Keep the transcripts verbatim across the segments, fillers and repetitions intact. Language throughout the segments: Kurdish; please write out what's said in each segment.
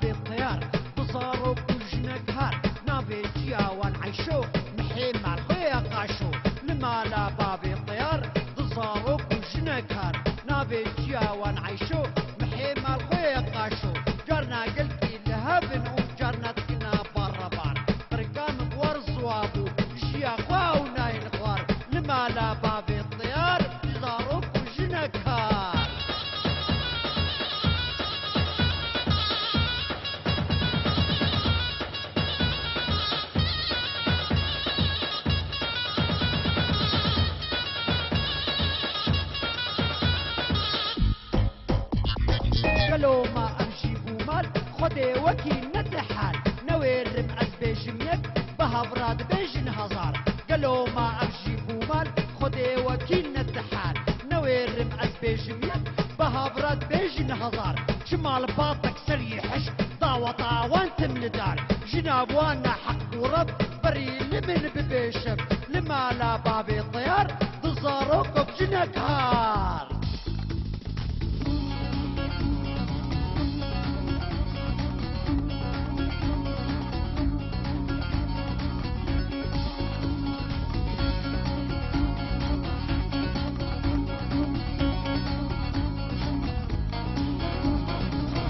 Bê teyar, bi zarok û jinek har, navê ciya wan Eyşo, mihê mal xwe ye qaşo. Li mala bavê teyar, di zarok û jinek har, navê ciya wan Eyşo, mihê mal xwe ye qaşo. Carna gelkî li hev in û carna dikina bar re bar. Qirika min bi war ziwa bû, jiya xwe ew nayên xwar. Li mala bavê teyar, di zarok û jinek har. Gelo ma ev jî bû mal, Xwedê wekî netihal. Newêrim ez bêjim yek, bi hevra dibêjin hezar. Gelo ma ev jî bû mal, Xwedê wekî netihal. Newêrim ez bêjim yek, bi hevra dibêjin hezar. Çima li patek serî hişk, daweta wan tim li dar. Jina bi wan neheq û reb, berî li min bibêşim. Li mala bavê teyar, di zarokek jinek har.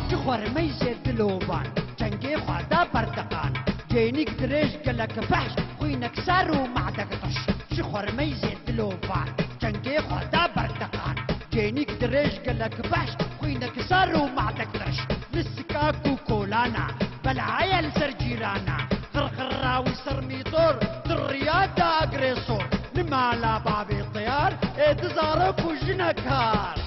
Ji xwermeyzê dilovan, cengê xwe da berdeqan. Cênîk dirêj gelek behş, xwînek sar û madek tiş. Ji xwermeyzê dilovan, cengê xwe da berdeqan. Cênîk dirêj gelek behş, xwînek sar û madek tiş. Li sikak û kolana, belaya li ser cîrana. Qirqira wî ser mîtor, di riya da agresor. Li mala bavê teyar, ê di zarok û jinek har.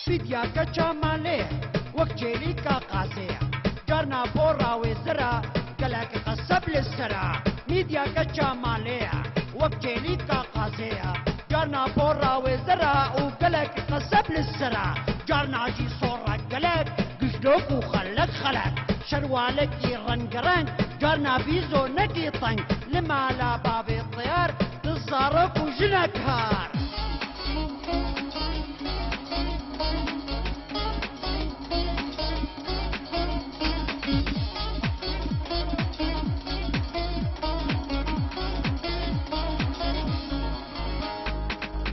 Mîdya keça malê ye, wek çêlîka qazê ye. Carna pora wê zira, gelek qeseb li sera. Mîdya keça malê ye, wek çêlîka qazê ye. Carna pora wê zira û gelek qeseb li sera. Carna jî sora gelek, gişlok û xelek xelek. Şerwalekî rengereng, carna bîzo nekî teng. Li mala bavê teyar, di zarok û jinek har.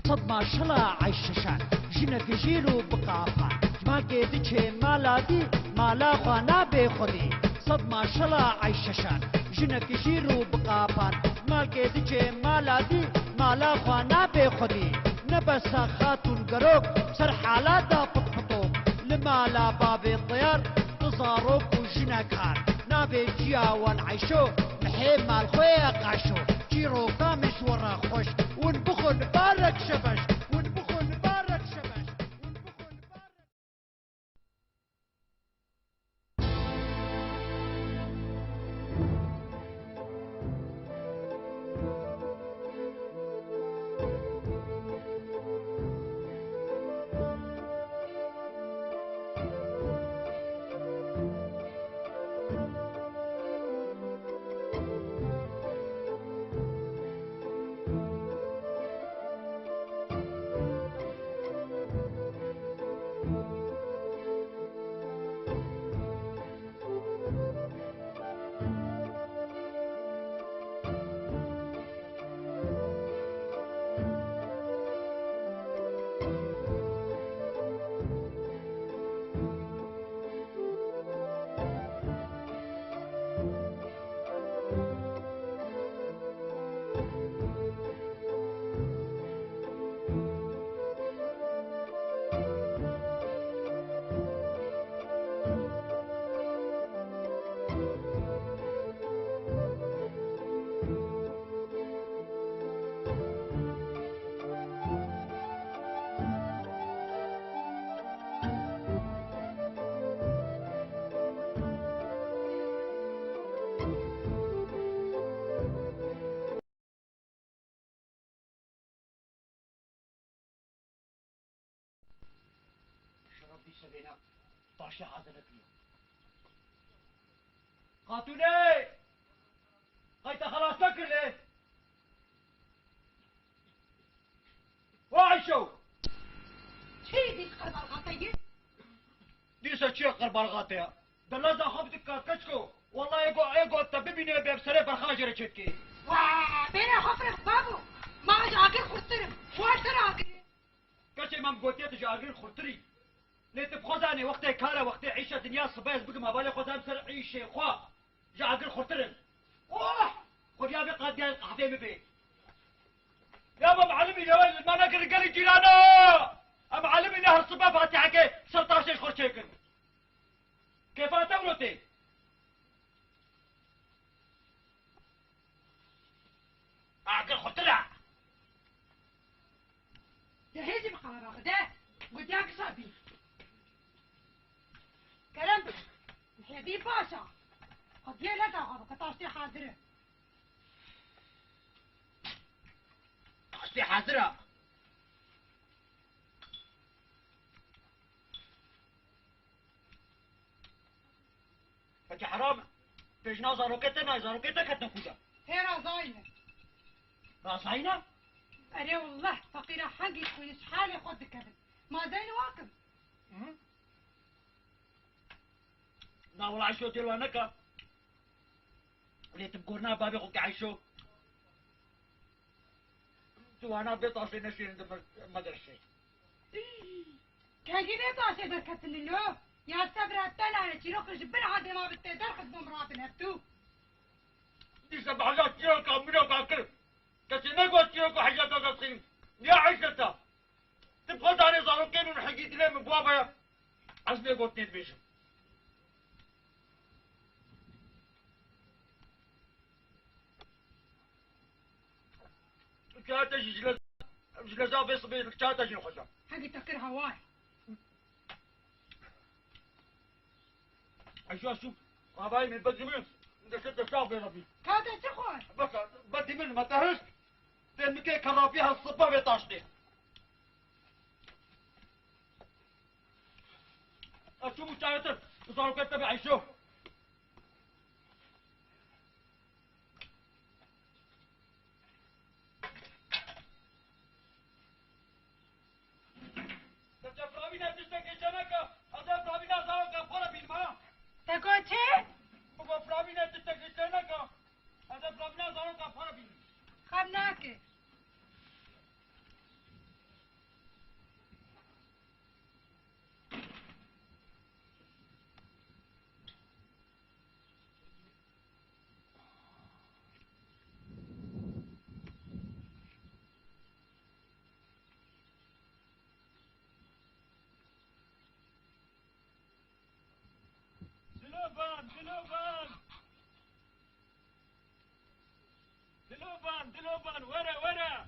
Sed maşela Eyşeşan, jinek jîr û bi qapan. Ji malkê diçe mala dî, mala xwe nabe xwedî. Sed maşela Eyşeşan, jinek jîr û bi qapan. Malkê diçe mala dî, mala xwe nabe xwedî. Ne bes e xatûn gerok, ser hala da pitpitok. Li mala bavê teyar, di zarok û jinek har. Navê ciya wan Eyşo, mihê mal xwe ye qaşo. Çîroka min ji we re xweş, win bixwin barek şebeş, win bixwin barek şebeş, win bixwin barek Şevêna taşê hazir nekiriye. Xatûnê! Qey te xelas nekir lê? Wa Eyşo! Çi dî qerbalxa te ye? Dîsa çi ye qerbalxa te ya? Delaza xwe bidike keçko. Wallahî êgo, êgo te bibîne bê bi serê berxa jê re çêdikê. Wa, bêra xwe firix babo. Ma ez ji agir xurtir im. Xwartir agir. Kesê me gotiye tu ji agir xurtir î. Lê tu bi xwe zanî wextê kar e, wextê îş e, dinya sibe ez bigim hevalê xwe dem ser îşê xwe. Ji agir xurtir in. Oh! Xwediya vê qadiya qehvê min bê. Ya me elimî lewe li me nekir gelî cîrana. Em elimî ne her sibe fatiheke ser taşê ji xwe çêkin. Kêfa te wilo tê. Agir xurtir e. De hêzî bi qala bixwe de. Gotiya kisa bî. Kerem bi. Hêdî paşa. Xwediyê leta xwe bike, taştê hazir e. Taştê hazir e. Heke heram e. Pêjina zarokê te nayê, zarokê te ketine kuca. Hê razayî ne. Razayî ne? Erê wallah, feqîra hengî xwîniş halê xwe dikevin. Ma zeyni wakim. Hı? Na wala Eyşo têl wa neka. Lê tu bi gorna bavê xwe ke Eyşo. Tu wana vê taşê neşêrin di me-, medersê. Kengî vê taşê derketin lo? Ya sebra te nane çîrok ji bin adê ma bi te derxist bûm rabin hevdû. Dîsa bi heza çîroka min ê kakir. Kesê negot çîroka heza te destxîn. Ya Eyşeta. Tu bi xwe zanî zarokên min hegî dilê min bi wa ve ye. Ez vê gotinê dibêjim. Çawa te jî ji lez-, ji leza vê sibê çawa te jî nexweşa. Hegî te kir hawar. Eyşo, Eyşo, avayê min bedî min, deste desta vê rabî. Ka te çi xwar? Bes, bedî min, me te hişt. Tê min kê kerrapî her sibe vê taştê. Ez çûm û çaretir, zarokê te be Eyşo. Te çe firavîne tiştekê çeneke, ez ê firavîna zaroka xwe re bînim ha. Te got çi? Bigo firavîne tiştekê çeneke, ez ê firavîna zaroka xwe re bînim. Xem nake. Dilovan, Dilovan! Dilovan, Dilovan, were, were!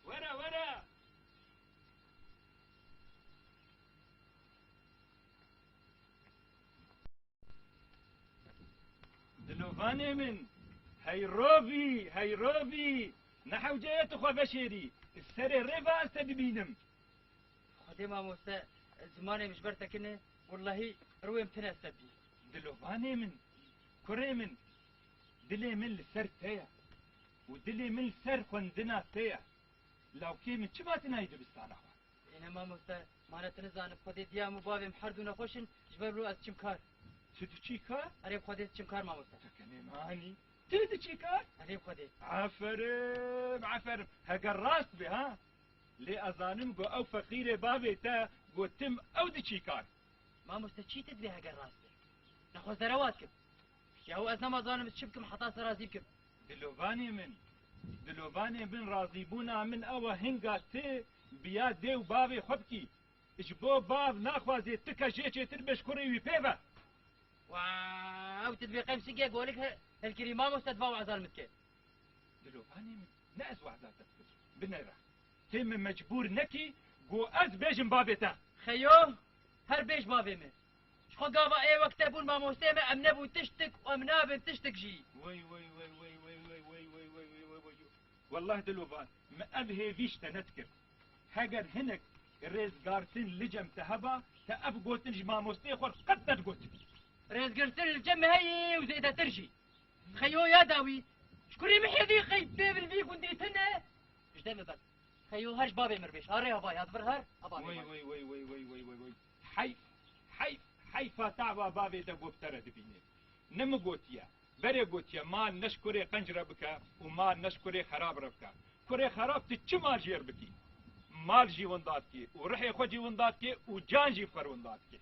Were, were! Dilovanê min, hey rovî, hey rovî, ne hewce ye tu xwe veşêrî, serê rê ve ez te dibînim. Xwedê mamoste, zimanê min ji ber te kine, wellahî rûyê min tune ez te dibînim. Dilovanê min, kurê min, dilê min li ser te ye û dilê min li ser xwendina te ye. Lawkê min çima tu nayî dibistana xwe? Êne mamoste, ma ne tu nizanim, Xwedê diya min û bavê min her du nexweş in, ji ber wilo ez diçim kar. Tu diçî kar? Erê bi Xwedê diçim kar mamoste. Tu kenê manî. Tu diçî kar? Erê bi Xwedê. Aferin, aferin. Heger rast be ha. Lê ez zanim ku ew feqîrê bavê te gotim ew diçî kar. Mamoste çî tu dibê heger rast be? Nexwe zerewat kim. Yahu ez nema zanim ez çi bikim heta se razî bikim. Dilovanê min, dilovanê min razîbûna min ew e hinga tu bi ya dê û bavê xwe bikî. Ji bo bav naxwazê tu ke jê çêtir be ji kurê wî pê ve. Wa, ew tu dibê qemsîgê golik he-, hilkirî mamoste di va wezan min dike. Dilovanê min, ne ez wehza te dikim. Binêre. Tê min mecbûr nekî, ku ez bêjim bavê te. Xeyo, her bêj bavê min. Ji xwe gava ê wek te bûn mamostê me, em nebûn tiştik û em nabin tiştik jî. Wey, wey, wey. Wellah Dilovan, min ev hêvî ji te nedikir. Heger hinek Rêzgartin li cem te heba, te ev gotin ji mamosteyê xwe qet nedigot. Rêzgirtin li cem me heye û zêdetir jî. Xeyo ya dawî, ji kurê Mihyedîn xeyb bê vî gundî tune. Ji dê me ber. Xeyo her ji bavê min re bêj. Ha rê havayê, ha di vir her, ha bavê Wey, min. Wey, wey, wey, wey, wey, wey, wey. Heyf, heyf, heyfa tawa bavê te got te re dibîne. Ne min gotiye. Berê gotiye, mal ne ji kurê qenc re bike û mal ne ji kurê xerab re bike. Kurê xerab tu çi mal jêr bikî? Mal jî winda dikê û rihê xwe jî winda dikê û can jî xwe winda dikê.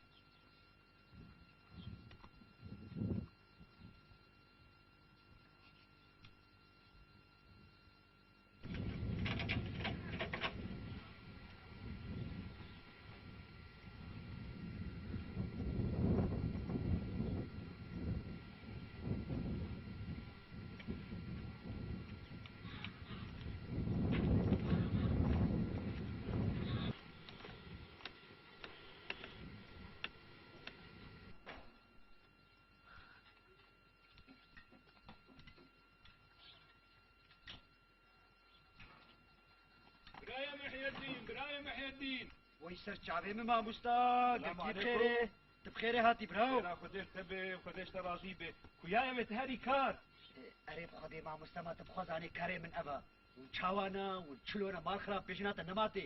Birayê Mihyedîn, birayê Mihyedîn. Wey ser çavê min mamosta, Selamu girkî aleyküm. Xêrê. Tu bi xêrê hatî birawo. Xêra Xwedê ji te be, Xwedê ji te razî be. Kuya ev e, tu herî kar? E, erê bi Xwedê mamosta, ma tu bi xwe zanê karê min ev e. Hûn çawa ne, hûn çilo ne, mal xirab pêjina te nema tê.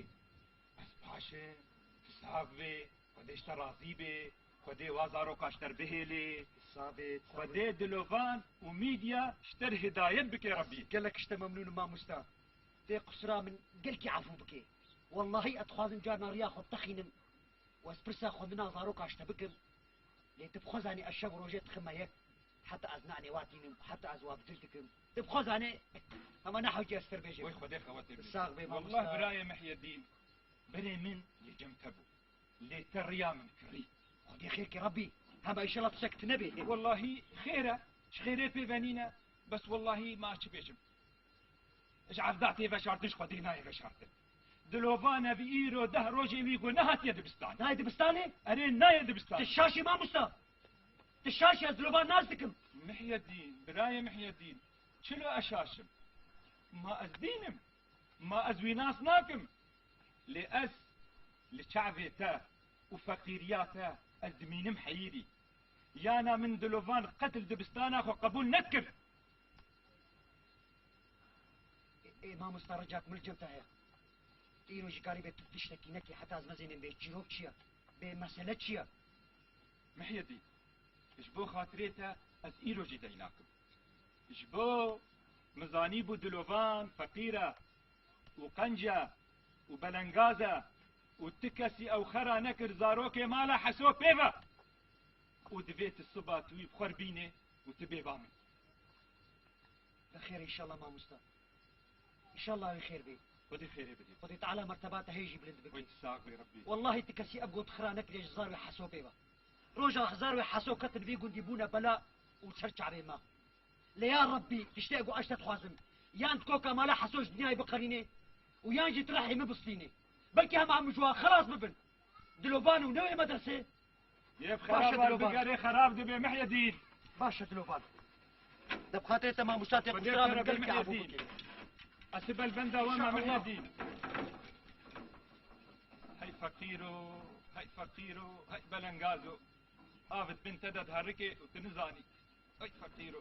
Ez paş im, tu sax bê, Xwedê ji te razî bê, Xwedê wa zaroka ji te re bihêlê. Sax bê, sax bê. Xwedê dilovan û mîdya ji te re hidayet bike Rebbî. Gelek ji te memnûn im mamosta. Vê qusura min gelkî efû bike. Wellahî ez dixwazim carna riya xwe biteqînim û ez pirsa xwendina zaroka ji te bikim. Lê tu bi xwe zanî ez şev û rojê dixime yek. Heta ez nanê wa tînim, heta ez wa bi dil dikim. Tu bi xwe zanî, hema ne hewce ez fir bêjim. Wey Xwedê xewetê bide. Sax bê, mamosta. Wallah birayê Mihyedîn, berê min li cem te bû. Lê te riya min kirî. Xwedê xêr ke Rebbî. Hema înşallah tiştek tune bê. Wellahî xêr e. Ji xêrê pê ve nîne. Bes wellahî ma çi bêjim. Ji evda tê veşartin, ji Xwedê nayê veşartin. Dilovan ev îro deh rojê wî ku nehatiye dibistanê. Nayê dibistanê? Erê, nayê dibistanê. Tu şaş î mamosta. Tu şaş î, ez dilovan nas dikim. Mihyedîn, birayê Mihyedîn, çilo ez şaş im? Ma ez dîn im? Ma ez wî nas nakim? Lê ez li çavê te û feqîriya te ez dimînim heyîrî. Yana min dilovan qet li dibistana xwe qebûl nedikir. Ê, ê, mamosta, ricak min li cem te heye. Îro jî karî bê tu tiştekî nekî, heta ez mezênim bê çîrok çi ye, bê mesele çi ye. Mihyedîn, ji bo xatirê te ez îro jî dey nakim. Ji bo min zanîbû dilovan feqîr e û qenc e û belengaz e û ti kesî ew xera nekir zarokê mala Heso pê ve. Û divê tu siba tu wî bi xwe re bînê û tu bê ba min. Bi xêr înşallah mamosta. Înşallah wî xêr bê. Xwedê xêrê bidê. Xwedê Teala merteba te hê jî bilind bike. Wey tu sax bê Rebbî. Wellahî tu kesî ev got xira nekiriye ji zarwê Heso pê ve. Roja zarwê Heso ketin vî gundî bûne bela û ser çavê me. Lê ya Rebbî, tiştê ku ez te dixwazim. Yan tu koka mala Heso ji dinyayê biqerînê û yan jî tu rehê min bistînê. Belkî hema em ji wan xelas bibin. Dilovan û newê medresê. Yê Baş e, xerab dilovan. Bigerê xerab dibe Mihyedîn. Baş e, dilovan. De bi xatirê te mamosta tê Xwedê qusura min xerab gelkî efû Mihyedîn. Bike. Ez ê belbenda we me Mihyedîn. Hey feqîro, hey feqîro, hey belengazo. Avit bin te de diherike û tu nizanî. Hey feqîro.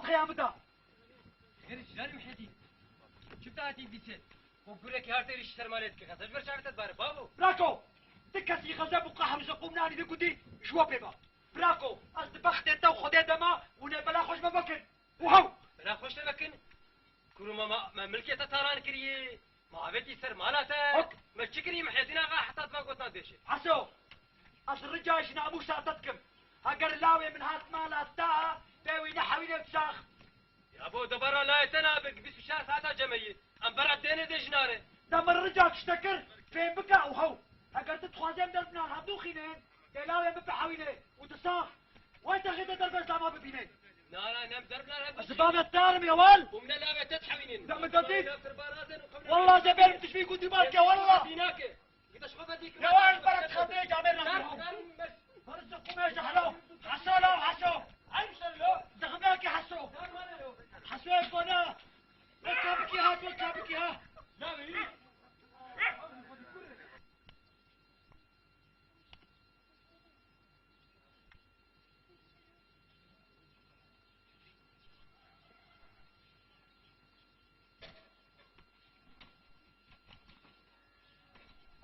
Qiyamı da. Xêr ji canê Muhyiddin. Çi bi hatî dîse? Ku gurek her têrî ji ser malê dike. Xezeb ji ber çavê te dibare, bavo. Brako! Ti kesî xezeb û qehr ji qûm nanî di gudî ji we pê ba. Brako! Ez di bextê te û Xwedê de ma û nê bela xwe ji me vekin. Û hew! Bela xwe ji te vekin? Kuro me, me, me milkê te talan kiriye. Me avêtî ser mala te. Hok! Me çi kiriye Muhyiddin axa heta tu van gotina dibêje? Heso! Ez rica ji namûsa te dikim. Heger lawê min hat mala te, pê wî nehewîne tu sax. Ya bo, de berra layê te nabe, bîst û çar saeta cemeyî. Em berra dêne dê ji nare. De min rica tişte kir, fêm bike û hew. Heger tu dixwazê em derbina hevdû xînên, dê lawê min bihewîne û tu sax. Wey te xête derbas lava bibîne. Na, na, nem derbina hevdû. Ez xînên. Bavê te arim ya wal. Hûn ne lavê te dihewînin. De min de dît. Lav tir barazên û qewle. Wallah de bêrim tu ji vî gundî bal ke, wallah. Dînake. Gide şo vedî ki. Ya wal berat xebê camê rengî. Barış kumê jehlo. Haşo lo, haşo. Ay şerlo. Zexmeke haşo. Haşo kona. Weka bikî ha, weka bikî ha.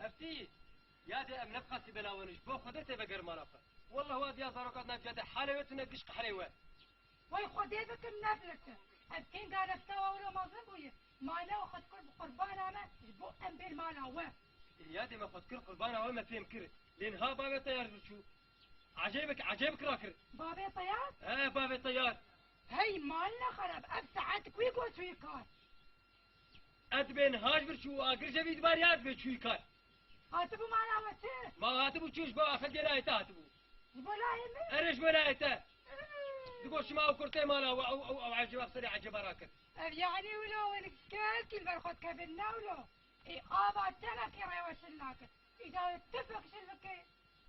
Eftî, yadê em ne bi qasî bela we ne, ji bo Xwedê tê veger mala xwe. Wallah wa diya zaroka nav cade halê we tune giş qehrê we. Wey Xwedê bikim, ne bilikim. Ev kênga refta we wilo mezin bûye. Mala we xwe dikir bi qurbana me, ji bo em bên mala we. Ê, ya dê me xwe dikir qurbana we, me fêm kir. Lê niha bavê te yar ji çû. Ecêbik, ecêbik rakir. Bavê te yar? He, bavê te yar. Hey, mal ne xerab, ev saet ku got wî kar? Ez dibê niha ji vir çû, agir jevî dibar ya dibê çûyî kar. Hatibû mala we çi? Ma hatibû çû, ji bo axil gêrayê te hatibû. Ji bo layê min? Erê, ji bo layê te. Digot şima ew kurtê mala we, ew, ew, ew ecêba bi serê ecêba rakir. Ev yanî wilo win gel kî li ber xwe dikevin, ne wilo? Ê ava tenekî rêwe şil nakir. Îca wê tifek şil bike.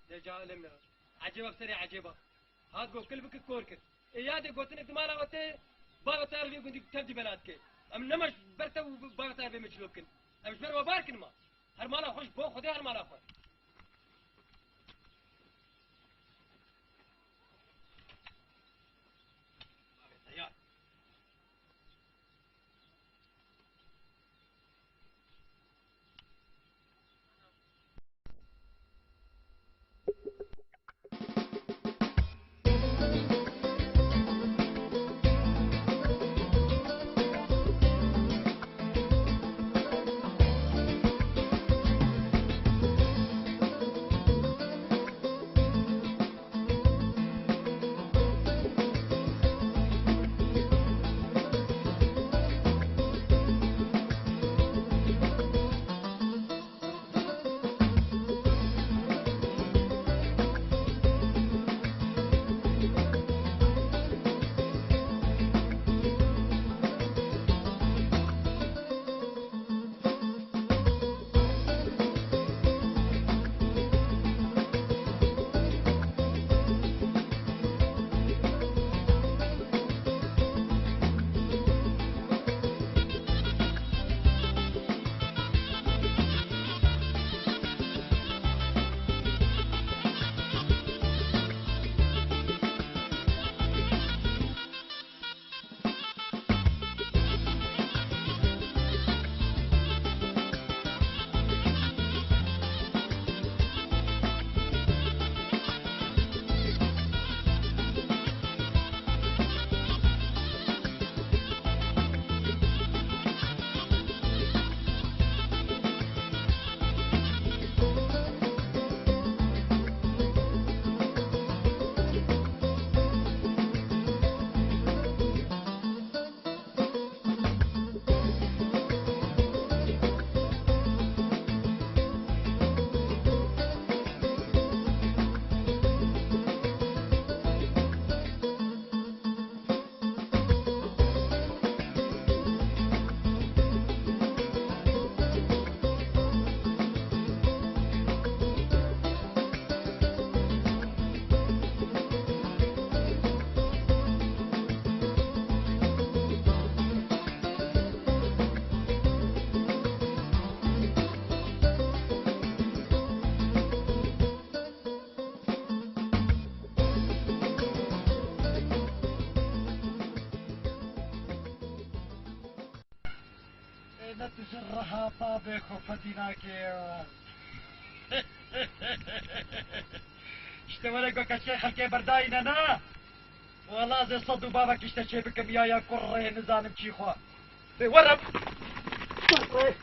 De calim ya. Ecêba bi serê ecêba. Hat got kil bike kor kir. Ê ya dê gotinek di mala we tê, bavê te ya li vê gundî tev dî bela dike. Em nema ji ber te û bavê te ya vê me çilo bikin. Em ji ber we bar kin ma. Her mala xwe ji bo Xwedê her mala xwe. Bavê te ya. Tu ji riha bavê xwe fedî nakê. Îşte were ku keçê xelkê berdayîne na. Wela ez ê sed û bavek îşte çê bikim ya ya kurê nizanim çî xwe. Bê were. Kurê.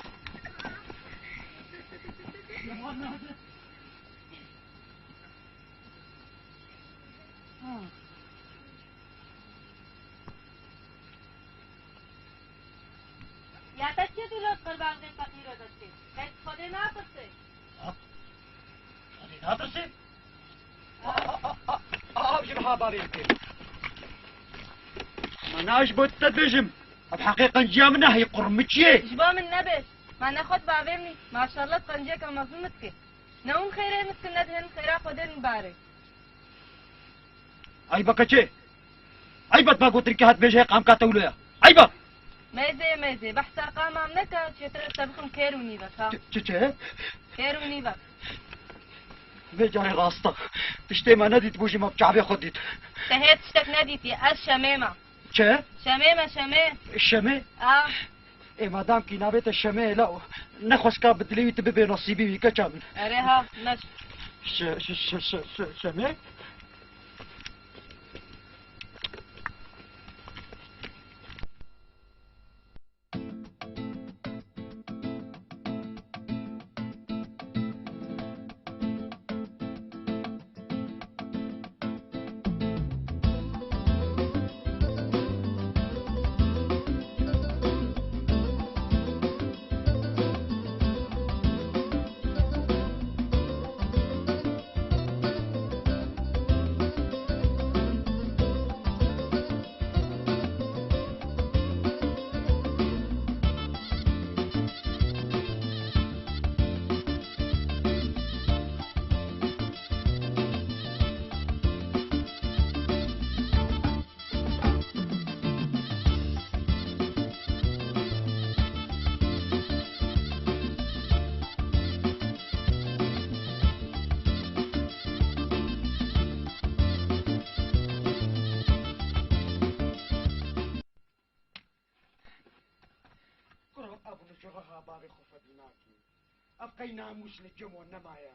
Ya te çi dilo qurban vê feqîro destê? Te Xwedê napirsê? Ha? Xwedê napirsê? Ha. A, a, a, a, a, ji niha bavê dikê. Ma na ji bo te dibêjim. Ev heqê qenciya min e, hey qurmiçiyê. Ji bo min nebêj. Ma ne xwe di bavê min î. Maşallah tu qenciyeke mezin min dikê. Ne hûn xêrê min dikin, ne dihên xêra Xwedê min barê. Eyba keçê. Eyba tu ma gotin ke hat bêje qamka tewloya. Eyba. Mêzê, mêzê. Behsa qamam neke, çêtir ez te bixim kêr û nîvek, ha. Çi, çi, çi? Kêr û nîvek. Vê carê rasta. Tiştê me nedît bû jî me bi çavê xwe dît. Te hê tiştek nedîtî, ez Şemê me. Çi? Şemê me, Şemê. Şemê? A. Ê, madam kî navê te Şemê ye, law, ne xweşka bi dilê wî tu bibê nasîbî wî, keça min. Erê ha, meş. Şe-, şe-, şe-, şe-, şe-, Şemê? Kuram, ev li cihê bavê xwe fedî nakî. Ev qey namûs li cem we nemaye.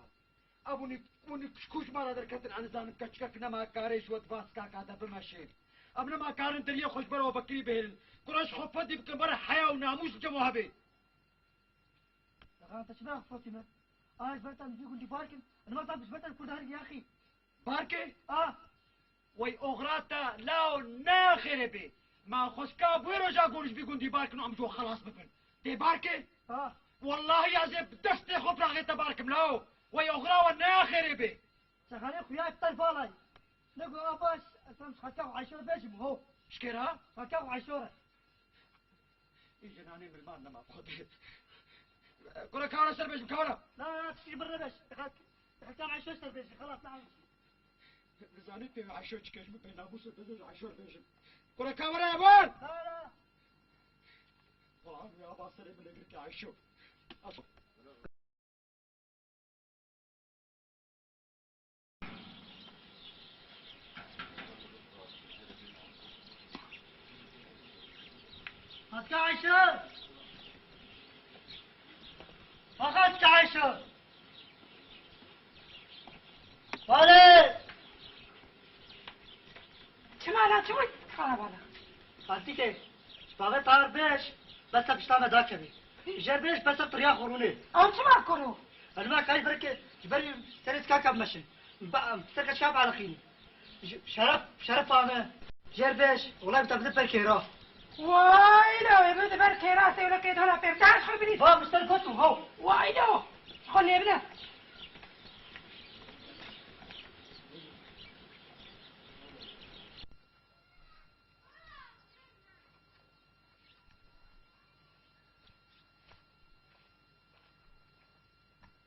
Ev hûn, hûn ji ku ji me re derketin, ez nizanim keçikek nema karê ji we di va sikaka de bimeşê. Ev nema karin deriyê xwe ji ber we vekirî bihêlin. Kura ji xwe fedî bikin, bere heya û namûs li cem we hebe. Lexan te çi dax Fatîme? A ji ber te min vî gundî bar kin, ez nizanim ji ber te li ku de herî yaxî. Barkê? A! Wey oxira te lao ne xêrê bê. Ma xwestka bûyê roja gon ji vî gundî bar kin û em ji we xelas bibin. Tê barkê? A! Wallahî ez ê bi destê xwe biraxê te bar kim lao. Wey oxira we ne xêrê bê. Çaxanê xuya iptal balay. Ne go a baş, ez tam ji xelka Ayşe bêjim ho. Ji kê re? Xelka Ayşe re. Î jinanê milman nema Xwedê. Kura kara ser bêjim kara. La, la, tiştî bir nebêj. Dixel, dixel tam Ayşe ser bêjim. Xelas, la. Nizanî pê Ayşe çi kej min pê namûsê bêjim, Ayşe bêjim. Kura kamera var. La, la. Wala ya ba serê min lê girke Ayşe. Xaçka Ayşe! Xaçka Ayşe! Bale! Çima la, çima xarabana? Xaltîke, ji bavê tar bêj, besa pişta me dakevî. Jer bêj, besa tiriya xurûnê. Ew çima kuro? Elma kay birke, ji ber serê kaka meşin. Ba, serke şab alixînî. J-, şeref, şeref ame. Jer bêj, wela bi te bide ber kêra. Way la, ê bide ber kêra, se wela kê dana pêr. Dar xwe binî. Ba, bi ser gotum, ho. Way la, xwe lê bide.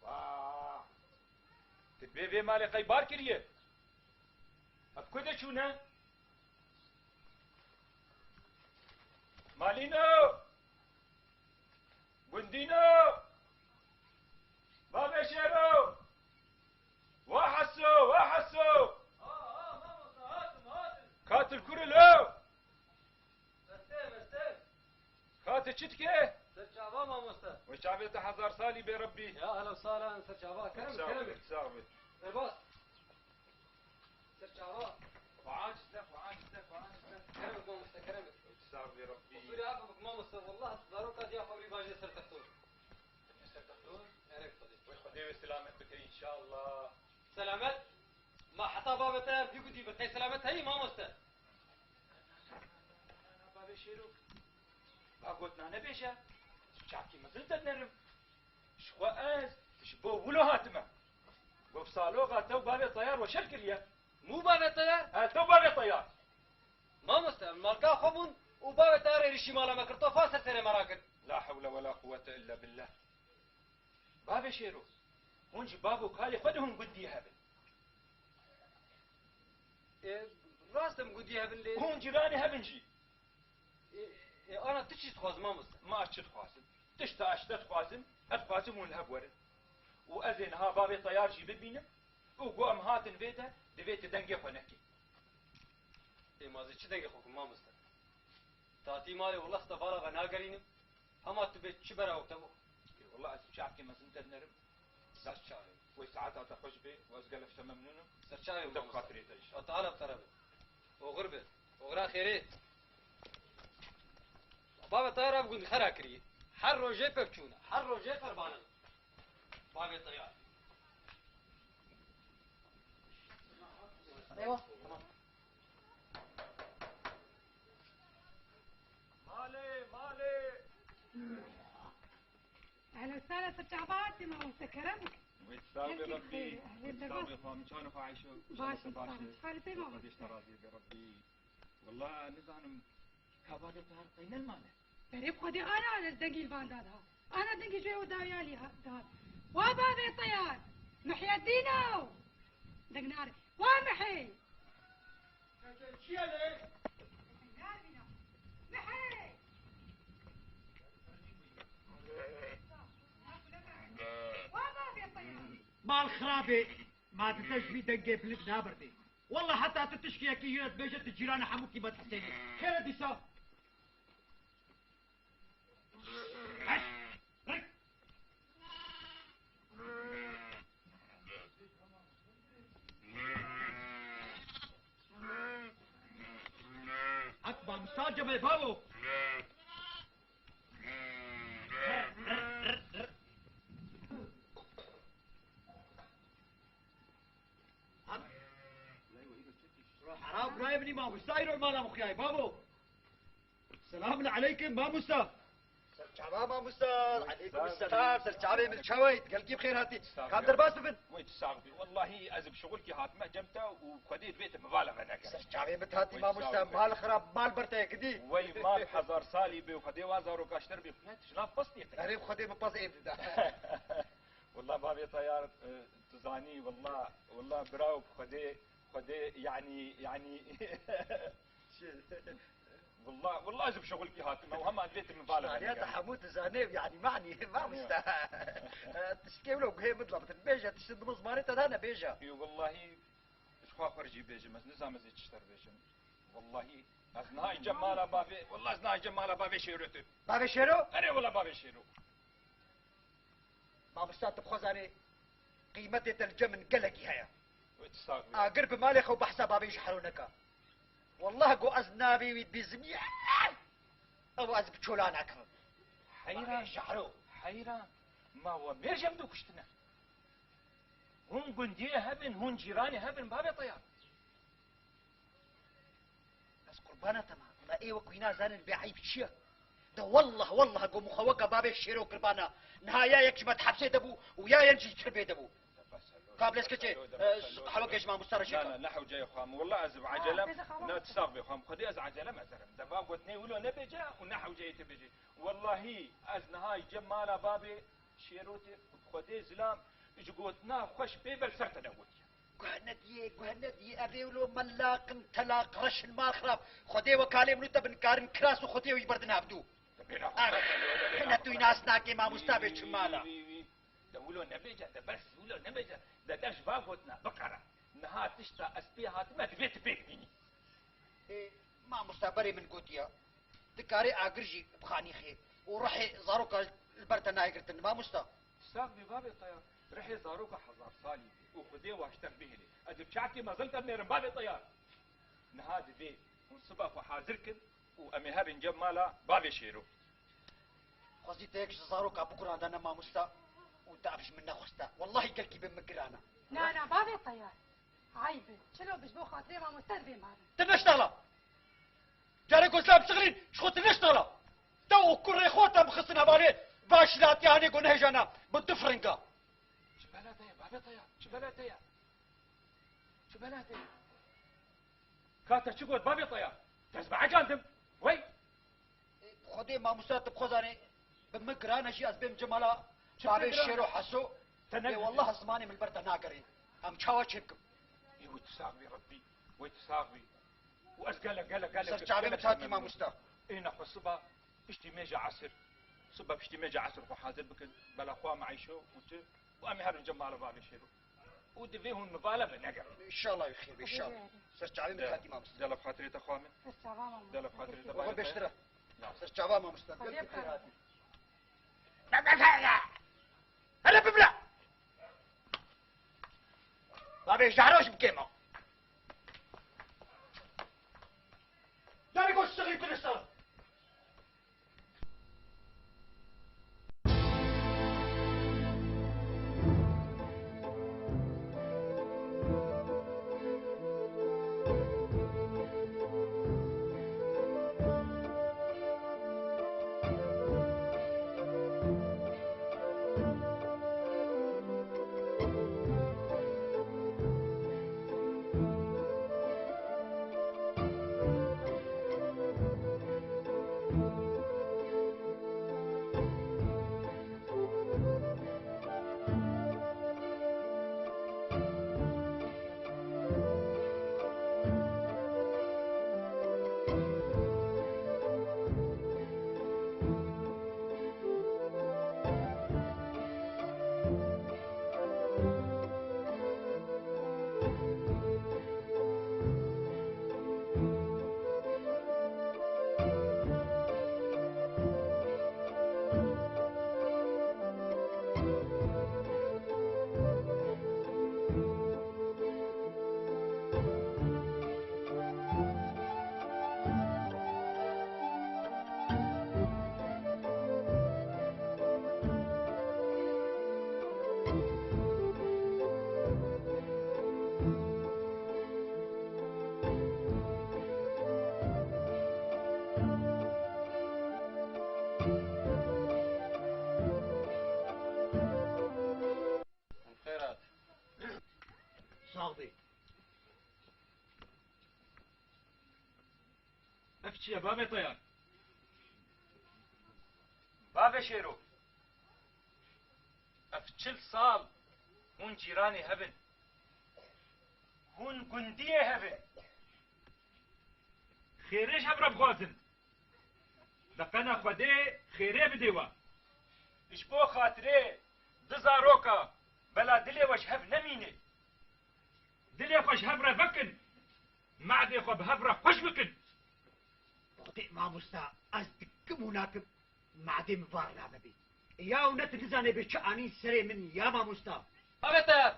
Wah! Ti bê vê malê qey bar kiriye? Ev ku de çûne? Malîno! Gundîno! Bavê Şêro! Wa Heso! Wa Heso! Ha, ha, mamosta, hatim, hatim. Katil kurilo! Meste, meste. Katil çi dike? Serçava mamoste. Wê çavê te hezar salî bê Rebbî. Ya ehlen sahlen serçava. Kerem, kerem. Sağ ol. Derbas. Serçava. Xwe aciz ne, xwe aciz ne, xwe aciz ne. Kerem mamoste, kerem. Sağ ol Rebbî. Qusûrê afê bik mamoste, wallah zaroka diya xwe rî bajê ser textor. Ser textor? Erê Xwedê. Wê Xwedê wê selamet bike înşallah. Selamet? Ma heta bavê te ev dî ku dî bi qey selamet heyî mamoste? Bavê Şêro. Va gotina nebêje. Çavkî mezin te dinerim. Ji xwe ez ji bo wilo hatime. Got saloxa te û bavê Teyar weşer kiriye. Mû bavê Teyar? He, te û bavê Teyar. Mamoste, em malka xwe bûn û bavê Teyar êrîşî mala me kir, tofa ser serê me rakir. La hewle we la quwwete illa billah. Bavê Şêro, hûn ji bav û kalê xwe de hûn gundiyê hev in. Ê, rast em gundiyê hev in lê. Hûn cîranê hev in jî. Ê, ê, ana tu çi dixwazî mamoste? Ma ez çi dixwazim? Tişta ez te dixwazim, ez dixwazim hûn li hev werin. Û ez ê niha bavê Teyar jî bibînim û ku em hatin vê de, divê tu dengê xwe nekî. Ê, ma ez ê çi dengê xwe kim mamoste? Tatî malê wela ez te vala ve nagerînim. Hema tu bê çi bera û te bo. Ê, wela ez çavkê mezin te dinerim. Ser çavê. Wê saeta te xweş bê û ez gelek te memnûn im. Ser çavê. Te bi mamoste. Xatirê te jî. Heta ala bi te re be. Oxir be. Oxira xêrê. Bavê Teyar ev gund xera kirî. Her rojê pevçûn e. Her rojê qerban e. Bavê Teyar. Eywa, tamam. Malê, malê. Ehlen sahlen, ser çava hatî mamoste, kerem. Wê sağ be Rebbî. Wê sağ be xwe, min çawa xwe Ayşe. Baş in, sağ ol. Halê te mamoste. Xwedê ji te razî be Rebbî. Wela nizanim ka bavê Teyar qey ne li mal e. Berê bi Xwedê ana ez dengî li van da dihat. Ana dengî ji wê û dawiya lî ha-, dihat. Wa bavê Teyar! Mihyedîno! Deng nare. Wa Mihê! Çi ye lê? Mihê! Wa bavê Teyar! Mal xirabê, ma tu te ji vî dengê bilind nabirdê. Wela heta tu tişkî yekî yê dibêje tu cîranê hemû kîmet Hisênî. Xêr e dîsa. Hak bamsa cebe babo. Hera birayê min î mamosta îro mala min xuyayê, babo. Selamun aleykum, mamosta. Serçava mamosta, aleykum selam, serçavê min çawa yî, gelkî bi xêr hatî. Kam derbas bibin. Wê tu sax bî. Wellahî ez bi şixulkî hatime cem te û Xwedê divê tu mivala me nekere. Serçavê min hatî mamosta, mal xirab, mal ber te yekidî. Wey mal hezar salî bê û Xwedê wa zaroka ji te re bê, ne tu ji nav pastê qey. Erê Xwedê min past êv dida. Wallah bavê Teyar, e, tu zanî, wallah, wallah birawo bi Xwedê, Xwedê, yanî, yanî, wallah, wallah ez bi şixulkî hatime û hema divê tu min vala. Şariya te hemû dizane, yanî manî, mamosta. E, tiştekê wilo guhê min dilabtin. Bêje, tiştin di min zimanê te de ne, bêje. Yo, wallahî, ji xwe xwe jî bêjim, ez nizam ez ê çi ji te re bêjim. Wallahî, ez niha cem mala bavê, wallah ez niha cem mala bavê Şêro tê. Bavê Şêro? Erê, wallah bavê Şêro. Mamosta, tu bi xwe zanî, qîmetê te li cem min gelekî heye. Wê tu sax bî. Agir bi malê xwe û behsa bavê ji hero neke. Wallah, go ez navê wî bîzimî, ew ez bi çola nakim. Heyran. Bavê ji hero. Heyran. Ma we mêr ji hev dû kuştine. Hûn gundiyê hev in, hûn cîranê hev in, bavê Teyar. Ez qurbana te ma. Ma ê wek wî nazanin bê eyb çi ye? De wallah, wallah, go min xwe weke bavê Şêro kirbana. Niha ya yek ji me di hepsê de bû û ya yen jî di kirbê de bû. Ka bilez keçê, e, qehweke ji mamosta re jê ka. Na, na, ne hewceyê xwe min. Wallah ez bi ecelem, na, tu sax bê xwe min. Xwedê ez ecelem ez herim. De va gotinê wilo nebêje û ne hewceyê te bêje. Wallahî ez niha cem mala bavê Şêro tê, Xwedê zilam, ji gotina xweş pê ber ser te de gotiye. Guh nediyê, guh nediyê, ev ê wilo melaq in, telaq, reş in, mal xirab. Xwedê wekalê min û te bi nikarin kiras û Xwedê wî berdin hevdû. Ax, ne tu nas nakê mamosta bê çi mala. Wî, wî, wî. De wilo nebêje, de bes wilo nebêje. De dev ji va gotina biqere. Niha tişta ez pê hatime divê tu pêk bînî. Ê, mamosta berê min gotiya. Dikarê agir jî bixanîxê. û ruhê zaroka li ber te nayê girtin, mamosta. Sax bî bavê Teyar. Rihê zaroka hezar salî bî û Xwedê waşter bihêle. Ez ê bi çavkê mezin te binêrim bavê Teyar. Niha divê hûn siba xwe hazir kin û em ê herin cem mala bavê Şêro. Xwezî te yek ji zaroka bigurandane mamosta û te ev ji min nexweste. Wellahî gelkî bi min giran e. Na, na, bavê Teyar. Eyb e. Çilo bi ji bo xatirê mamoste divê marin. Tu neştexla. Carê ku zilam bişixilîn, ji xwe tu neştexla. Te û kurê xwe te bixistin hevalê, va şilatiya hanê ku nehêjana, bi du firinga. Çi bela te ye, bavê Teyar? Çi bela te ye? Çi bela te ye? Ka te çi got, bavê Teyar? Te ez bihecandim. Wey! Xwedê mamosta tu bixwe zanê, bi min giran e jî ez bêm cemala bavê Şêro Heso. Te ne. Ê wallah zimanê min li ber te nagerê. Em çawa çêbikim? Ê wê tu sax bî Rebbî. Wê tu sax bî. Û ez gelek, gelek, gelek, ser çavê min hatî mamosta. Ê nexwe siba piştî mêja esir. Siba piştî mêja esir xwe hazir bikin. Bela xwe me Eyşo û tu û em ê herin cem mala bavê Şêro. Û divê hûn min vala venegerin. Înşallah wî xêr be, înşallah. Ser çavê min hatî mamosta. Dela bi xatirê te xwe min. Ser çava mamosta. Dela bi xatirê te. Oxir beştir e. Ser çava mamosta. Gel bi xêr hatî. Here bibire! Bavê Jaro jî bikêma. Darê goş sixî tu li ser. Xêr hat. Sax bî. Ev çi ye, bavê Teyar? Bavê Şêro, ev çil sal hûn cîranê hev in. Hûn gundiyê hev in. Xêrê ji hev re bixwazin. Beqena Xwedê xêrê bidê we. Ji bo xatirê du zaroka bela dilê we ji hev nemîne. Dilê xwe ji hev re vekin. Me'dê xwe bi hev re xweş bikin. Xwedê mamosta, ez dikim û nakim, me'dê min va re navebê. Ya û ne tu nizanê bê çi anî serê min ya mamosta. Bavê Teyar,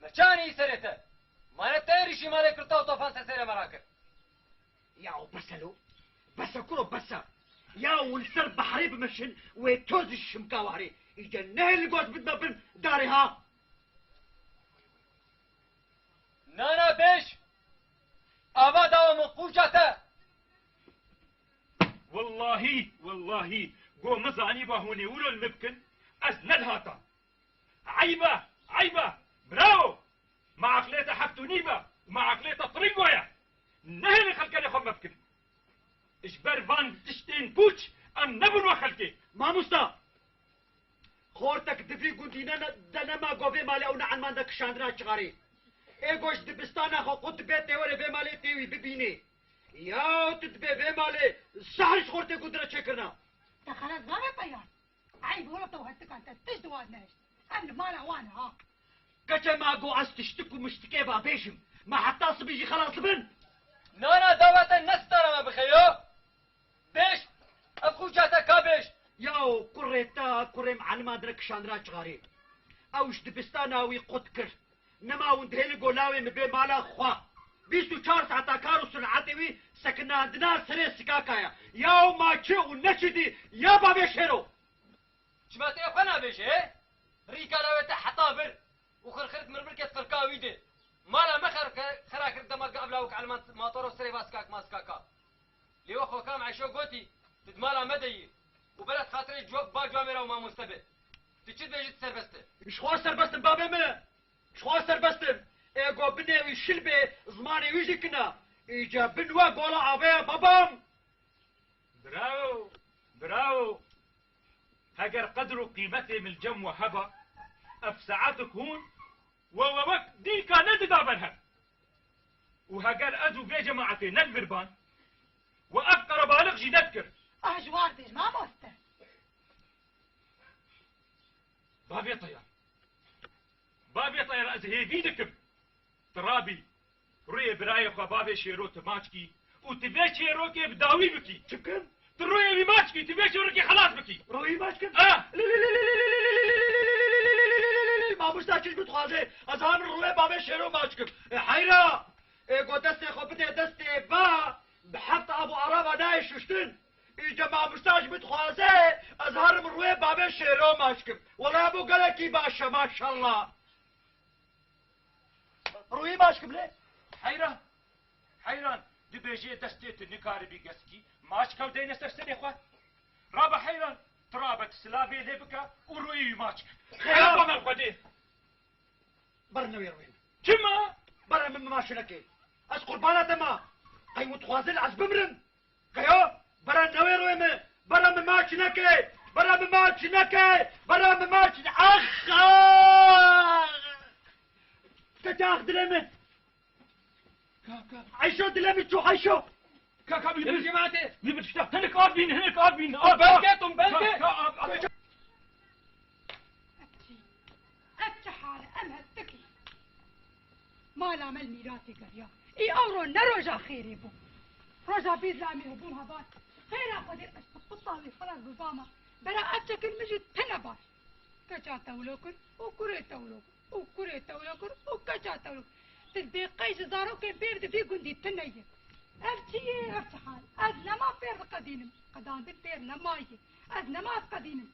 me çi anî serê te? Ma ne te êrîşî malê Kirta û Tofan ser serê me rakir? Ya û bes e lo. Bes e kuro, bes e. Ya û li ser behrê bimeşin wê toz ji şimka warê. Îca nehê li gos bidme bin darê ha. Nana bêj! Ava dawa min qûca te! Wellahî, wellahî, go min zanîba hûn ê wilo li min bikin, ez nedihata. Eyb e, eyb e, bravo! Ma aqilê te heft û nîv e, ma aqilê te tiringo ye. Nehêlin xelkenê xwe me bikin. Ji ber van tiştên pûç em nebûn we xelkê. Mamosta! Xortek di vî gundî ne, ne, de nema go vê malê ew ne elman de kişandina çixarê. Ê go ji dibistana xwe qut dibe tê were vê malê tê wî bibînê. Ya tu dibê vê malê zehr ji xortê gundî re çêkirina. Te xelas bavê Teyar. Eyb wilo te û hestikan te tişt di wan nehişt. Em li mala wan ha. Keçe ma go ez tiştik û miştikê va bêjim. Ma heta sibî jî xelas dibin. Nana dawa te ne stara me bixe yo. Bêj, ev qûca te ka bêj. Ya Kurê te, kurê min Elima dire kişandina çixarê. Ew ji dibistana wî qut kir. Nema hûn dihêlin go lawê min bê mala xwe. Bîst û çar saeta kar û sinetê wî sekinandina serê sikaka ye. Ya ma çi û ne çi dî, ya bavê şêro. Çima te xwe nabêje, he? Rîka lawê te heta vir û xirxirik mirmirkê qirka wî de. Mala me xer-, xera kir dema ge ev lawik Elman matora û serê va sikak ma sikaka. Lê we xwe kam Eyşo gotî, tu di mala me de yî. Û belet xatirê cuwa-, ba cuwamêra û mamoste be. Tu çi dibêjî tu serbest e. Ji xwe serbest im babê min. Ji xwe serbest im. Ê go binê wî şil bê, zimanê wî jî kina. Îca bin we gola avê ye babam. Bravo, bravo. Heger qedr û qîmetê min li cem we heba, ev saetik hûn we, we wek dîka nedida berhev. Û heger ez û vê cemaetê ne li vir ban, we ev qerebalix jî nedikir. Ah, ji war bêj, mamoste. Bavê Teyar. Bavê Teyar, ez hêvî dikim. Tu rabî, rûyê birayê xwe bavê Şêro tu maç kî û tu vê çêrokê bi dawî bikî. Çi bikim? Tu rûyê wî maç kî, tu vê çêrokê xelas bikî. Rûyê maç kim? Ah! Mamoste çi ji min dixwaze? Ez ha min rûyê bavê Şêro maç kim. E, heyra! Ê go destê xwe bidê destê va, bi heft av û araba nayê şuştin. Îca mamoste ji min dixwaze, ez ha min rûyê bavê Şêro maç kim. Wela bo gelekî baş e, maşallah. Rûyî maç kim lê? Heyran. Heyran. Dibêjê destê tu nikaribî gesikî. Maç kew deyne ser serê xwe. Rabe heyran. Tu rabe tu silavê lê bike û rûyî wî maç ke. Xêra. Xêra bana xwedê. Bere newê rûyê min. Çima? Bere min maç neke. Ez qurbana te ma. Qey min dixwaze ez bimrim. Qeyo, bere newê rûyê min, bere min maç neke, bere min maç neke, bere min maç ne-, ax, ax! Keça ax dilê min. Ka, ka. Eyşo dilê min çû, Eyşo. Ka, ka, wî bir cemaatê. Wî bir tişta. Hinek av bîn, hinek av bîn. Av, belke, tum, belke. Ka, ka, av, av. Ev çi? Ev çi hal e? Em hestikî. Mala me li mîratê geriya. Î ewro ne roja xêrê bû. Roja bîzlamî û bûn heval. Xêra Xwedê ez qutqutawî xelas bibama. Bera ev çekil min jî tine bar. Keça tewlo kir û kurê tewlo kir û kurê tewlo kir û keça tewlo kir. Ti dê qey ji zarokên pêr di vî gundî tine ye. Ev çi ye, ev çi hal? Ez nema pêr diqedînim. Qedandin pêr nemaye. Ez nema diqedînim.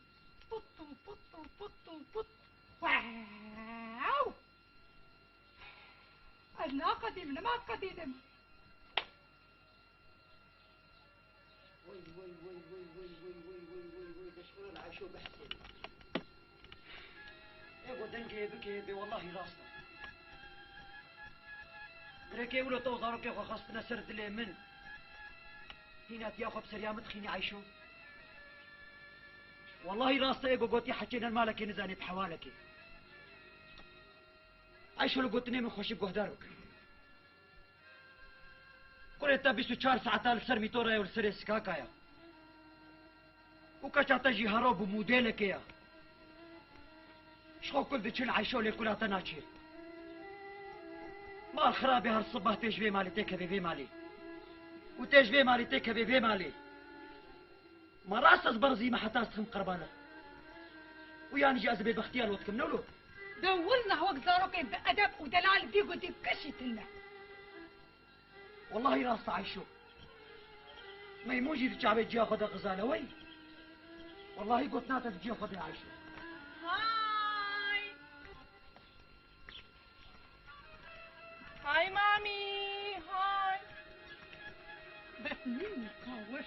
Put û put û put û put. Wow! Ez naqedînim, nima qedînim? Wey, wey, wey, wey, wey, wey, wey, wey, wey, wey, wey, deşxula li Eyşo behsê. Ê go dengê bikê bê, wellahî rast e. Girêkê wilo te û zarokê xwe xistine ser dilê min. Hîna tiya xwe bi seriya min dixînî Eyşo. Wellahî rast e, ê go gotî heçê ne li malekê nizanê bi hewalekê. Eyşo li gotinê min xweşik guhdar bike. Kurê te bîst û çar saeta li ser mîtora ye û li serê sikaka ye. Û keça te jî hero bi modêlekê ye. Ji xwe kul diçin Eyşo lê kula te naçê. Mal xirabê her sibah tê ji vê malê têkevê vê malê. Û tê ji vê malê têkevê vê malê. Ma rast ez berzî me heta ez dixim qerbana. Û yanî jî ez bêbextiya li we dikim, ne wilo? De willah wek zarokên bi edeb û delal vî gundî kişî tune. Wellahî rast e Eyşo. Meymûn jî di çavê ciya xwe de xizane wey. Wellahî gotina te di ciya xwe de Eyşo. Hay! Hay mamî, hay. Bes nîne ka wir.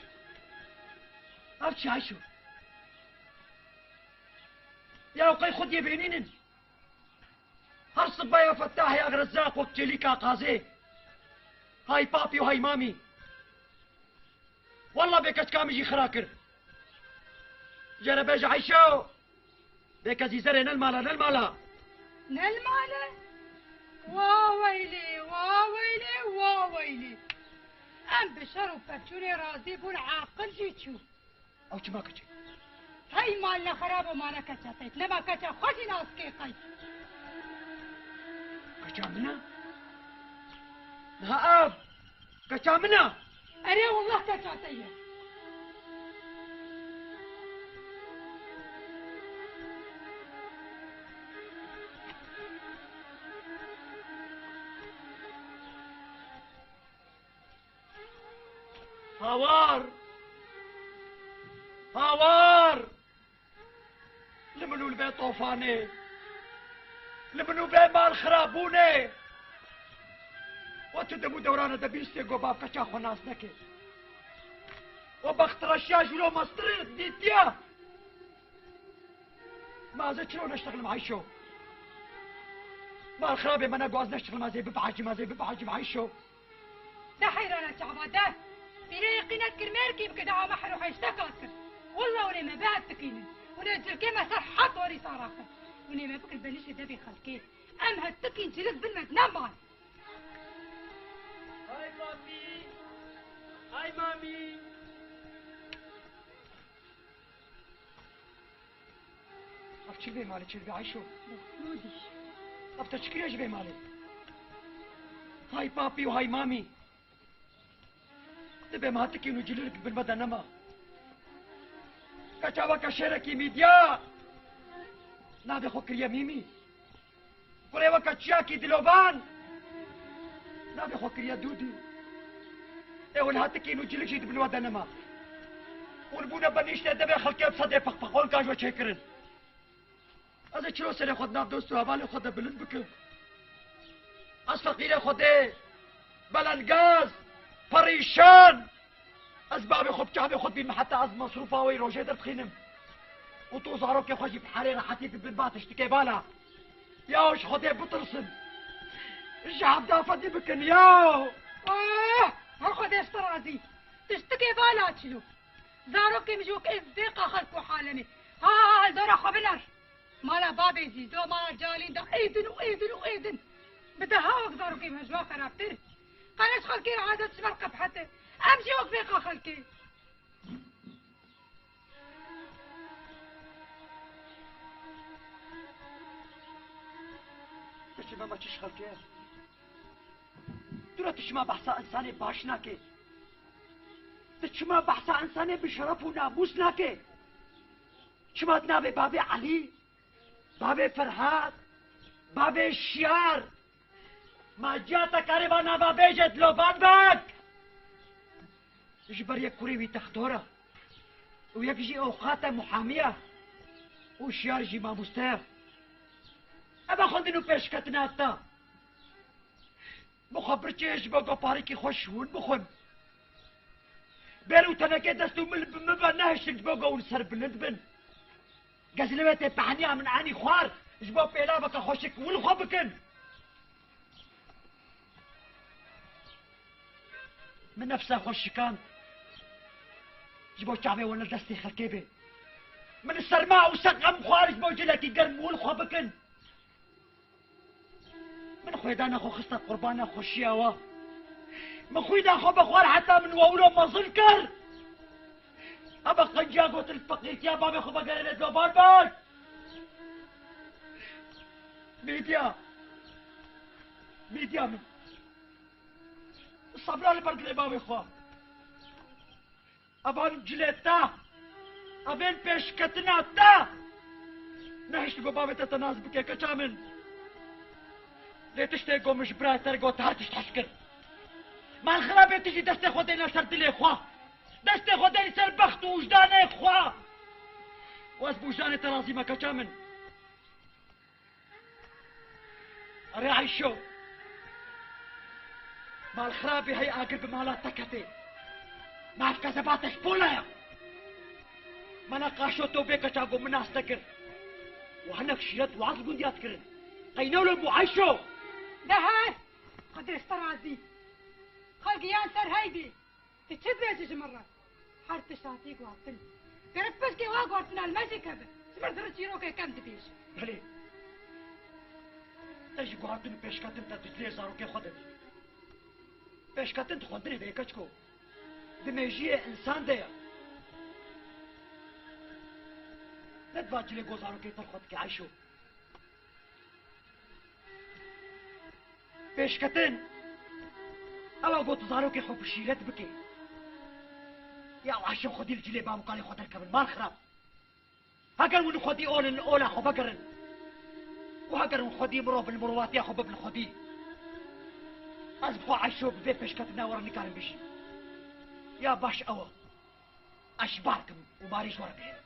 Ev çi Eyşo? Ya qey xwediyê bênînin. Her sibeya Fetah ya Rezzaq wek çêlîka qazê. Hay papî û hay mamî. Walla bê keçka min jî xira kir. Jere bêje Eyşo. Bê kezî zerê ne li mala, ne li mala. Ne li mala? Wa weylê, wa weylê, wa weylê. Em bi şer û pevçûnê razî bûn, aqil jî çû. Ew çima keçe? Hey mal ne xerabo mane keça te. Nema keça xwe jî nas kê qey. Keça min e? Niha ev keça min e? Erê wallah keça te ye. Hawar! Hawar! Li min û li vê tofanê, li min û vê malxirabûnê. We tu dem û dewrana de bîstê ku bav keça xwe nas neke. We bextreşiya jîro mestirê dîtiye. Ma ez ê çilo neştexlim Ayşo? Malxirabê me ne ku ez neştexlim, ez ê bibehecim, ez ê bibehecim Ayşo. De heyrana çava de. Pîrê yeqînet kir mêrkî bike de ama her û heşte kat kir. Walla hûnê me bihet dikînin. Hûnê cilkê me ser hat warî saraxin. Hûnê me bikin benişê devê xelkê. Em het dikîn cilik bin me neman. Hay papî! Hay mamî! Ev çi li vê malê çêdibe Ayşo? Ev te çi kiriye ji vê malê? Hay papî û hay mamî! Dibe me hatikî nû cilîrk bin me de nema. Keça weke şêrekî mîdya navê xwe kiriye Mîmî. Kurê weke çiyakî diloban navê xwe kiriye Dûdî. Ê hûn hatikî nû cilîrk jî di bin we de nema. Hûn bûne benîştê devê xelkê bi sedê peqpeqonkan ji we çêkirin. Ez ê çiro serê xwe di nav dost û hevalê xwe de bilind bikim? Ez feqîrê Xwedê, belengaz, perîşan. Ez bavê xwe bi çavê xwe dibînim, heta ez mesrûfa wê rojê derdixînim. Û tu zarokê xwe jî bi herê rehetî dibin ba tiştikê bala. Yaw ji Xwedê bitirsin. Ji hevdafetî bikin yaw. Ah! Her Xwedê ji te razî. Tiştikê bala çilo. Zarokê min ji wek êz vê qaxel ku halemê. Ha, ha, ha, zora xwe binar. Mala babê zî, do mala calîn de êdin û êdin û êdin. Bi deha wek zarokê min ji wan xerabtir. Qene ji xelkê re adet ji ber qebhete. Em jî wek vê qaxelkê. Piçê me, me çi ji xelkê ye? Tu re tu çima behsa insanê baş nake? Tu çima behsa insanê bi şeref û namûs nake? Çima di navê bavê Elî, bavê Ferhat, bavê Şiyar, ma ciya te karê va nava bêje diloban bak? Ji ber yek kurê wî textor e û yek jî ewqat e, muhamî ye û Şiyar jî mamoste ye. Eva xwendin û pêşketina te. Bi xwe birçê ji bo ku parikî xwe ji hûn bixwin. Bêr û tenekê dest û mil bi min ve nehiştin ji bo ku hûn serbilind bin. Gez li wê tê pehniya min anî xwar, ji bo pêlaveke xweşik wil xwe bikin. Min nefsa xwe şikand, ji bo çavê we li destê xelkê bê. Min serma û seqem xwar, ji bo cilekî germ wil xwe bikin. Min xwêdana xwe xiste qurbana xweşiya we. Min xwîna xwe bi xwar heta min we wilo mezin kir. Eva qenciya gotin feqîrtiya bavê xwe vegerêne dilobar bak. Mîdya. Mîdya min. Sebra li ber dilê bavê xwe. Evan cilê te, evên pêşketina te. Nehişt ku bavê te te nas bike, keça min. Lê tiştê ku min ji birayê te re got, her tişt hez kir. Malxirabê tu jî destê xwe dêne ser dilê xwe. Destê xwe dêne ser bext û wijdanê xwe. Û ez bi wijdanê te razî me, keça min. Erê Ayşo, malxirabê hey agir bi mala te ketê. Maf kezeba te ji pola ya. Mala qaşo to vê keça ku min nas te kir. Û hinek şîret û waz gundiya dikirin. Qey ne wilo bû Ayşo? De her! Xwedê ji te razî. Xelk yan ser heydê. Tu çi dibêjî ji min re? Her tişt hatî guhartin. Gerek pişkê wa guhartina li me jî keve. Ji ber zirê çîrokê kem dibêjî. Belê. Te jî guhartin û pêşketin te di dilê zarokê xwe de dî. Pêşketin di xwendinê de ye keçko. Di mêjiyê însan de ye. Ne di va cilê ku zarokê te li xwe dike Ayşo. Pêşketin, ew e got zarokê xwe bi şîret bike. Ya Ayşo xwedî li cilê bavûkalê xwe derkevin, malxirab. Heger hûn xwedî olin li ola xwe vegerin û heger hûn xwedî mirov in mirovatiya xwe bibin xwedî, ez bi xwe Ayşo bi vê pêşketina we re nikarim bijîm. Ya baş ew e. Ez ji bar kim û barê ji we re bihêlim.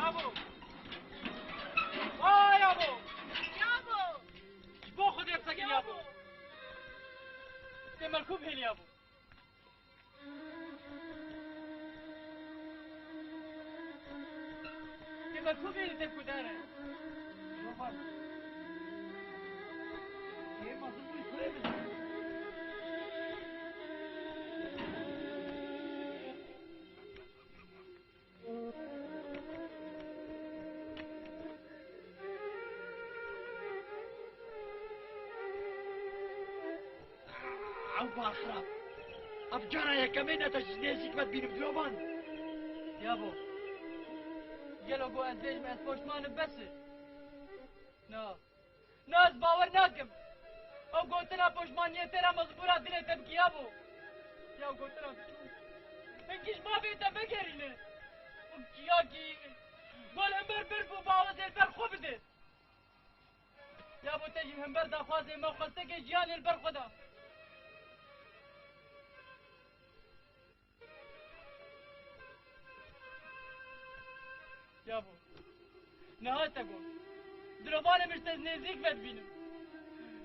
Yabo! Ay yabo! Yabo! Ji bo Xwedê qise kir yabo! Tê me li ku bihêlî yabo? Tê me li ku bihêlî, tê ku dere? Şoför. Tê mezin bû, kurê min. Ew bar xirab. Ev cara yekemîn e te ji nêzîk ve dibînim, Dilovan. Yabo, gelo ku ez bêjim ez poşman im, bes e? Na. Na, ez bawer nakim. Ew gotina poşmaniyê tê re mecbûra dilê te bikî yabo. Ya gotina biçûk. Hingî ji bavê te vegerîne. Û çiyakî gol hember bir bû, bawezê li ber xwe bide. Yabo te jî hember daxwazê me û xwestekê jiyanê li ber xwe da. Yabo. Niha te got. Dilovanê min ji te nêzîk ve dibînim.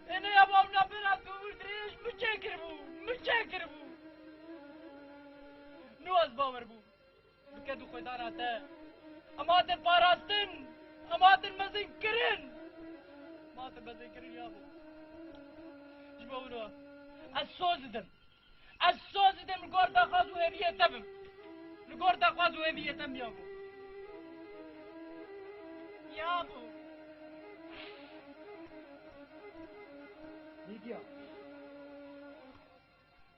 Ê ne yabo, ew navbera tu wir dirêj min çêkiribû. Min çêkiribû. Nû ez bawer bûm. Bi ked û xwedana te. Em hatin parastin. Em hatin mezinkirin. Em hatin mezinkirin yabo. Ji bo wilo ez soz didim. Ez soz didim, li gor daxwaz û hêviyê te bim. Li gor daxwaz û hêviyê te bim yabo. Yabo. Nîdiya.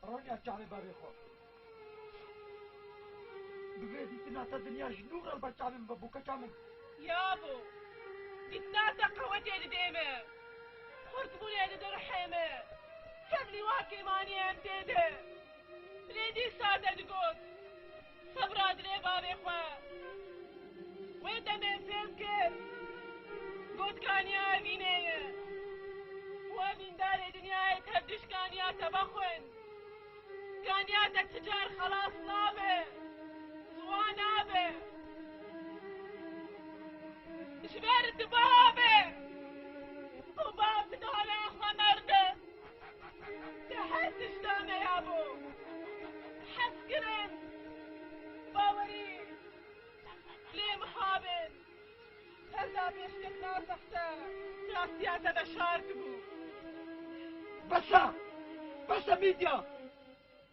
Ronya çavê bavê xwe. Bi vê dîtina te dinya ji nû xelba çavê min ve bû, keça min. Yabo, dîtina te qewetê didê me. Xurtbûnê dide ruhê me. Tevlî wa kêmanî em tê de. Lê dîsa te digot, sebra dilê bavê xwe. Wê demê fêm kir, got kaniya evînê ye. Û evîndarê dinyayê tev diş kaniya te vexwin. Kaniya te ti car xelas nabe, ziwa nabe. Ji ber tu bav e. Û bav bi dala xwe merde. Te her tişt da me yabo. Hezkirin, bawerî, lê mihabin. Her da pêşkirina sehte, rastiya te de şar dibû. Bes e! Bes e Mîdya!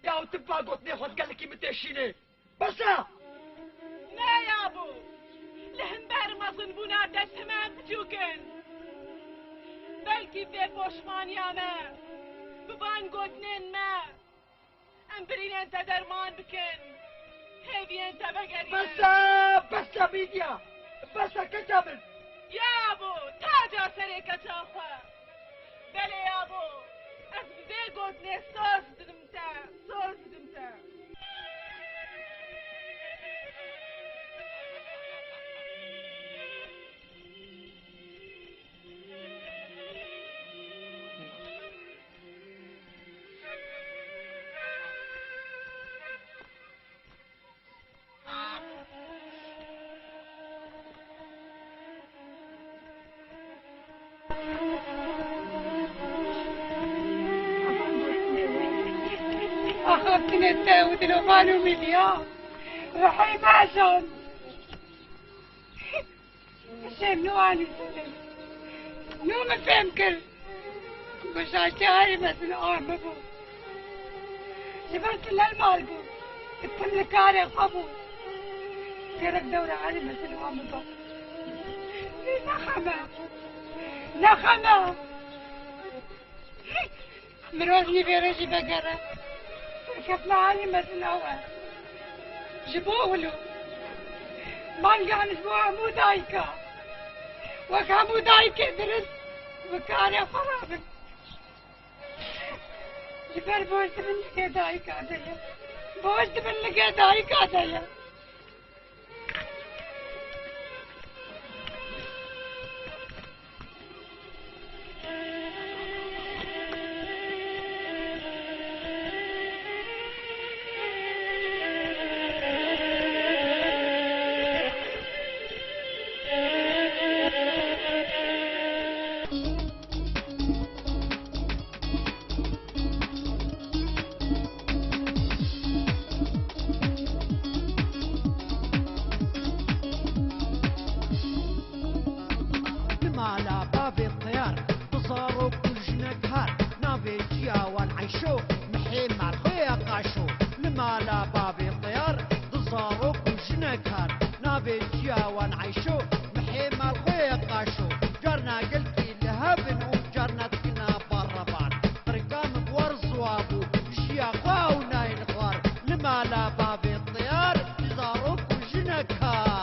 Ya tu ba gotinê xwe gelekî min têşînê. Bes e! Ne yabo! Li hember mezinbûna te tim em biçûk in. Belkî vê poşmaniya me bi van gotinên me em birînên te derman bikin. Hêviyên te vegerîne. Bes e! Bes e Mîdya! Bes e keça min! Yabo! Ta Ca serê keça xwe. Belê yabo, ez bi vê gotinê soz didim te, soz didim te. Axaftinê te û dilovan û mîdiya. Rihê me ejan. Hişê nû anî sindin. Nû min fêm kir. Goşa çi herî mezin a min bû. Ji ber tu lel mal bû. Tim li karê xwe bû. Gerek dewra herî mezin a min bû. Nexeme. Nexeme. Mirov nîvêre jî vegere. Serkeftina herî mezin ew e. Ji bo wilo. Manga min ji bo hemû dayika. Wek hemû dayikê dirist bi karê xwe rabin. Ji ber boş dibin ligê dayika de ye. Boş dibin ligê dayika de ye. Li mala bavê Teyar, du zarok û jinek har, navê ciya wan Eyşo, mihê malxwê ya qaşo. Li mala bavê Teyar, du zarok û jinek har, navê ciya wan Eyşo, mihê malxwê ya qaşo. Carna gelkî li hev in û carna dikina bar revan. Qirika min bi war ziwa bû, jiya xwe ew nayên xwar. Li mala bavê Teyar, du zarok û jinek har.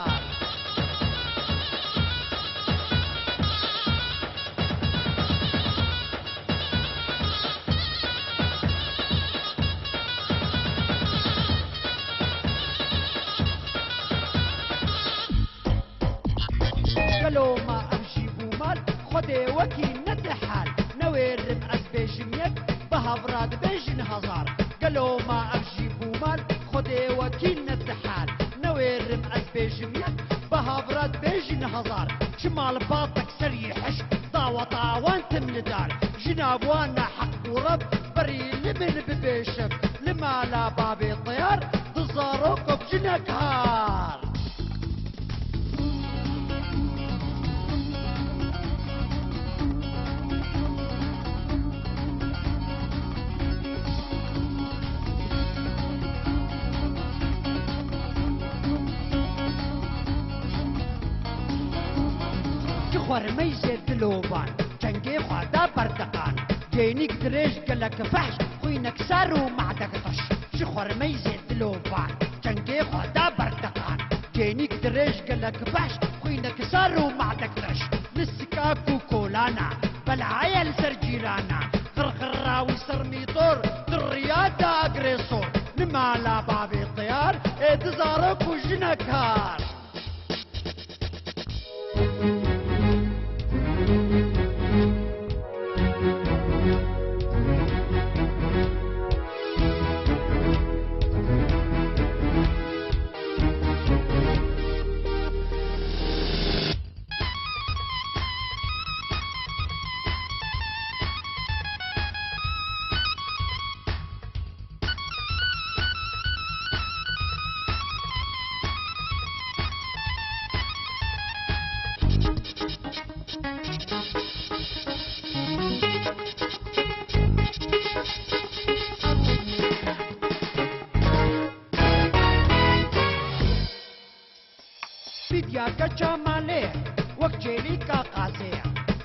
Gelo ma ev jî bû mal, Xwedê wekî nede hal. Newêrim ez bêjim yek, bi hev re dibêjin hezar. Gelo ma ev jî bû mal, Xwedê wekî nede hal. Newêrim ez bêjim yek, bi hev re dibêjin hezar. Çima li batek serî hişk, daweta wan tim li dar. Jina bi wan neheq bû reb, berî li min bibêjim. Li mala bavê Teyar, du zarokok jinek har. Ji xwermeyzê dilovan, çengê xwe da berdeqan. Cênîk dirêj gelek fehş, xwînek sar û madek taş. Ji xwermeyzê dilovan, çengê xwe da berdeqan. Cênîk dirêj gelek fehş, xwînek sar û madek taş. Li sikak û kolana, belaye li ser cîrana. Xirxira wî ser mîtor, di riya da agresor. Li mala bavê Teyar, ê du zarok û jinek har. Mîdya keça malê ye, wek çêlîka qazê ye.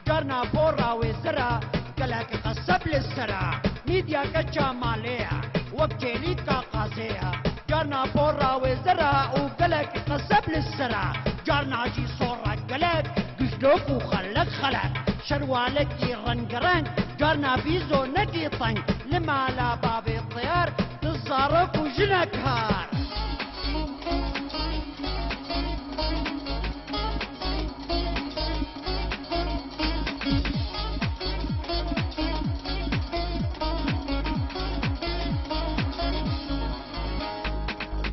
Carna pora wê zira, gelek qeseb li sera. Mîdya keça malê ye, wek çêlîka qazê ye. Carna pora wê zira û gelek qeseb li sera. Carna jî sora gelek, gişlok û xelek xelek. Şerwalekî rengreng, carna bîzo nekî teng. Li mala bavê teyar, tu zarok û jinek har.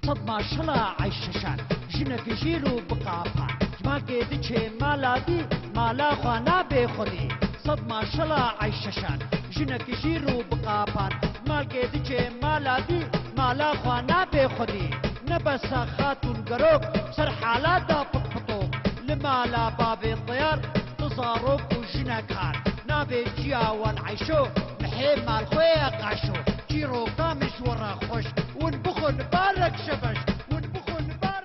Sed maşela Ayşeşan, jinek jîr û bi qapan. Ji malkê diçê mala dî, mala xwe nabê xwedî. Sed maşela Ayşeşan, jinek jîr û bi qapan. Ji malkê diçê mala dî, mala xwe nabê xwedî. Ne bes e xatûn gerok, ser hala da pitpitok. Li mala bavê teyar, tu zarok û jinek har. Navê çiya wan Eyşo, mihê mal xwe ye qaşo. Çîroka min ji we re xweş. Win bixwin barek şebeş. Win bixwin bar